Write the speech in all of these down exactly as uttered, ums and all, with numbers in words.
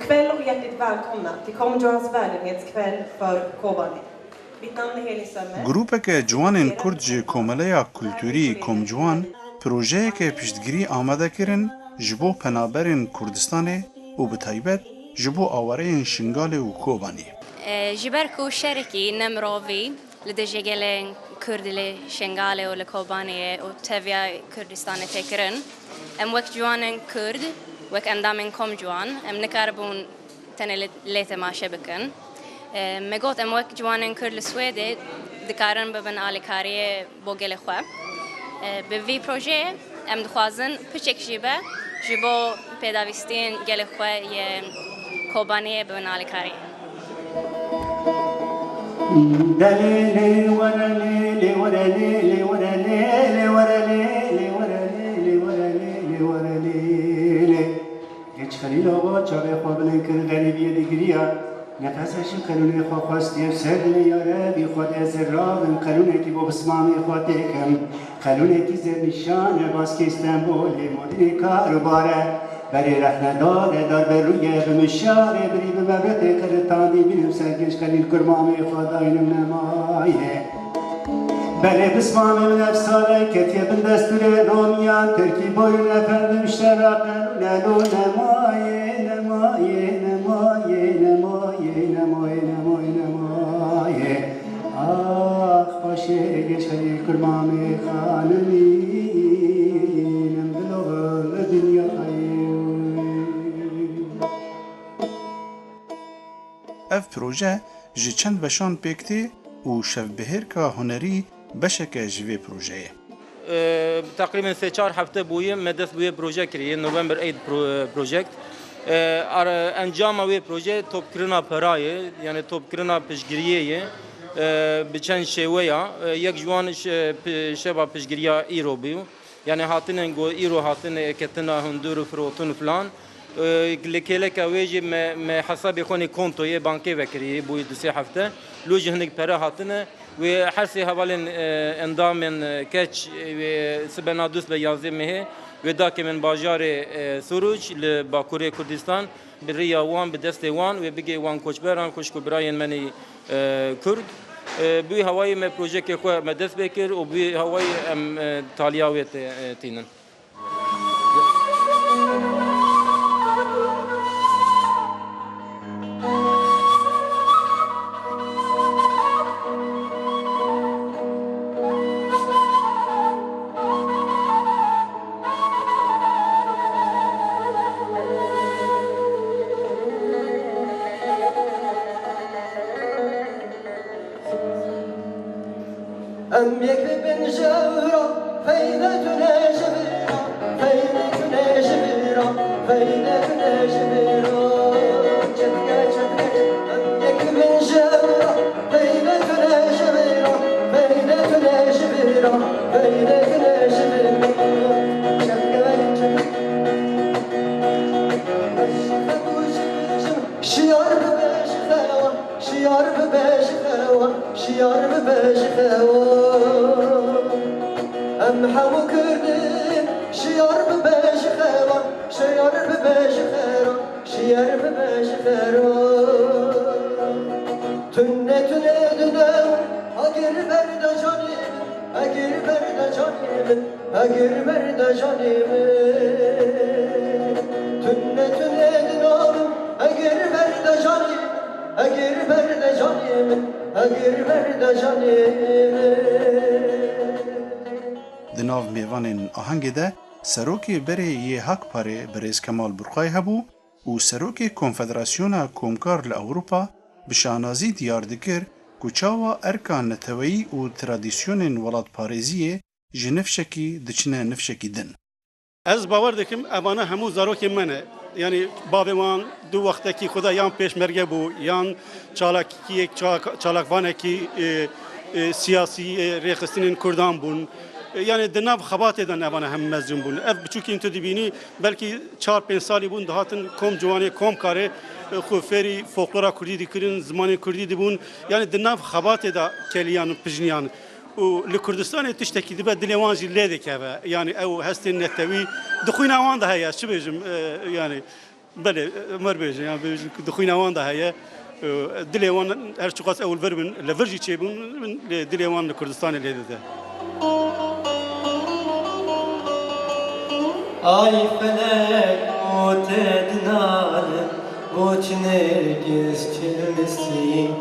Kveld og hjerteligt velkomna til Komjuans verdenhetskveld for Kobani. Mitt navn er Heli Sømme. Grûpeke ciwanên Kurd ji Komeleya Kulturî Komcuwan projeyeke piştgirî amade kirin ji bo penaberên Kurdistanê û bi taybet ji bo awareyên Şingalê û Kobanê. E, ji ber ku şerekî ne mirovî li dijî gelên Kurd li Şingalê û li Kobaniyê û teviya Kurdistanê tê kirin, em wek ciwanên Kurd, wek endamên Komcuwan, em nikaribûn tenê lê, lê temaşe bikin. E, me got em wek ciwanên Kurd li Swêdê dikarin bibin alîkariyê bo gelê xwe. E, bi vî projeyê em dixwazin piçek jî be ji bo pêdavîstiyên gelê xwe yê Kobaniyê bibin alîkarî. Delê lê were lê, lê were lê, lê were lê, lê were lê, lê were lê, lê were lê, lê were lê, lê. Geç Xelîl Axa çavê xwe bilind kir, xerîbiyê digiriya. Nefese ji qelûnê xwe xwestiye, ser dilê ya Rebî Xwedê zirabin, qelûnekî bo bismamê xwe têkim. Qelûnekî zernîşan e, baskê Stenbolê, modinê kar û bar e. Berê rexne dade, darbe rûye, bi mişarê birî, bi mevretê qiritandî bînim ser Geç Xelîl kurmamê xwe daynim nemaye. Belê bismamê min ev sale ketiye bin destûrê Romiyan, Tirkî boyun efendim şera qelûne lo nemaye, nemaye, nemaye, nemaye, nemaye, nemaye, nemaye. Ax paşê Geç Xelîl kurmamê xanimî min dilo li dinyayê. Ev proje ji çend beşan pêk tê û şevbihêrka hunerî beşek e ji vê projeyê. E, teqrîben sê çar hefte bûye me dest bi wê proje kiriye, November Aid Pro-, Project. E, ar-, encama wê proje topkirina perayê, yani topkirina piştgiriyê ye, e, bi çend şêweya. E, yek ji wan şe-, pi-, şeva piştgiriya îro bû. Yani hatine go îro hatine ketina hundur û firotun filan. E, li kêleka wê jî me, me hesabê xwe nê kontoyê bankê vekirî bûyî du sê hefte. Lû jî hinek pere hatine. Wê her sê hevalên, e, endamên, e, keç, e, wê sibe na dust be yazdê mehê wê dakê min bajarê, e, Suruç li Bakurê Kurdistan bi rêya wan, bi destê wan wê bigê wan koçberan, xwişk û birayên me nê, e, Kurd. E, bi wî hawayî me projekê xwe me dest pê kir û bi wî hawayî em, e, taliya wê tê, e, tînin. Em yek bin ji ewra, feyde tune ji vira, feyde tune ji vira, feyde tune ji vira. Çetke, çetke, em yek bin ji ewra, feyde tune ji vira, feyde tune ji vira, feyde tune ji vira. Çetke, çetke. Şiyar bibe ji xewa. Şiyar bibe ji xewa, şiyar bibe ji xewa. Em hemû Kurdin, şiyar bibe ji xewa, şiyar bibe ji xera, şiyar bibe ji xera. Tune tune dide, agir berda canê min, agir berda canê min. Agir berda canê min, tune tune dinabim. Agir berda canê min, agir berda canê min, agir berda canê min. Di nav mêvanên ahengê de serokê berê yê Hakparê birêz Kemal Burqay hebû û serokê Konfederasyona Komkar li Ewropa bi şanazî diyar dikir ku çawa erka neteweyî û tradîsyonên welatparêziyê ji nifşekî diçine nifşekî din. Ez bawer dikim, evane hemû zarokên me ne. Yanî bavê wan du wextekî xwe de yan pêşmerge bû, yan çalakiyek, ça-, çalakvanekî, e, e, siyasî, e, rêxistinên Kurdan bûn. E, yanî di nav xebatê de evane hemû mezin bûn. Ev biçûkên tu dibînî, belkî çar pênc salî bûn, dihatin kom ciwanê, kom karê, e, xwe fêrî folklora Kurdî dikirin, zimanê Kurdî dibûn. Yanî di nav xebatê de keliyan û pijniyan. Û li Kurdistanê tiştekî dibe dilê wan jî lê dikeve. Yanî ew hestên netewî di xwîna wan de heye, çi bêjim, e, yanî Belê, em wer bêjin, yan bêjin ku di xwîna wan de heye. Dilê wan her çiqas ew li vir bin, li vir jî çêbûn, lê dilê wan li Kurdistanê lê dide. Ay felek, û te dinalim, bo çi nêrgiz çilmisî?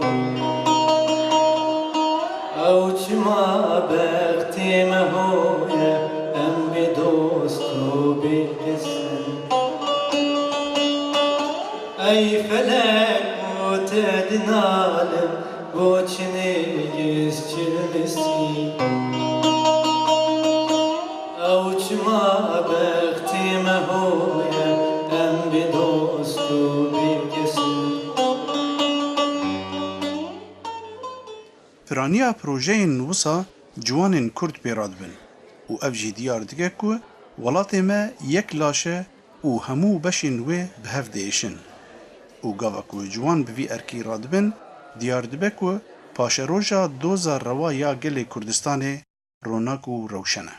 Ew çima bextê me hoye, em bê dost û bê kes in? Ey felek, û te dinalim, bo çi nêrgiz çilmisî? Ew çima bextê me hoye, em bê dost û bê kes in? Piraniya projeyên wisa ciwanên Kurd pê radibin û ev jî diyar dike ku welatê me yek laş e û hemû beşên wê bi hev diêşin û gava ku ciwan bi vî erkî radibin, diyar dibe ku paşeroja doza rewa ya gelê Kurdistanê ronak û rewşen e.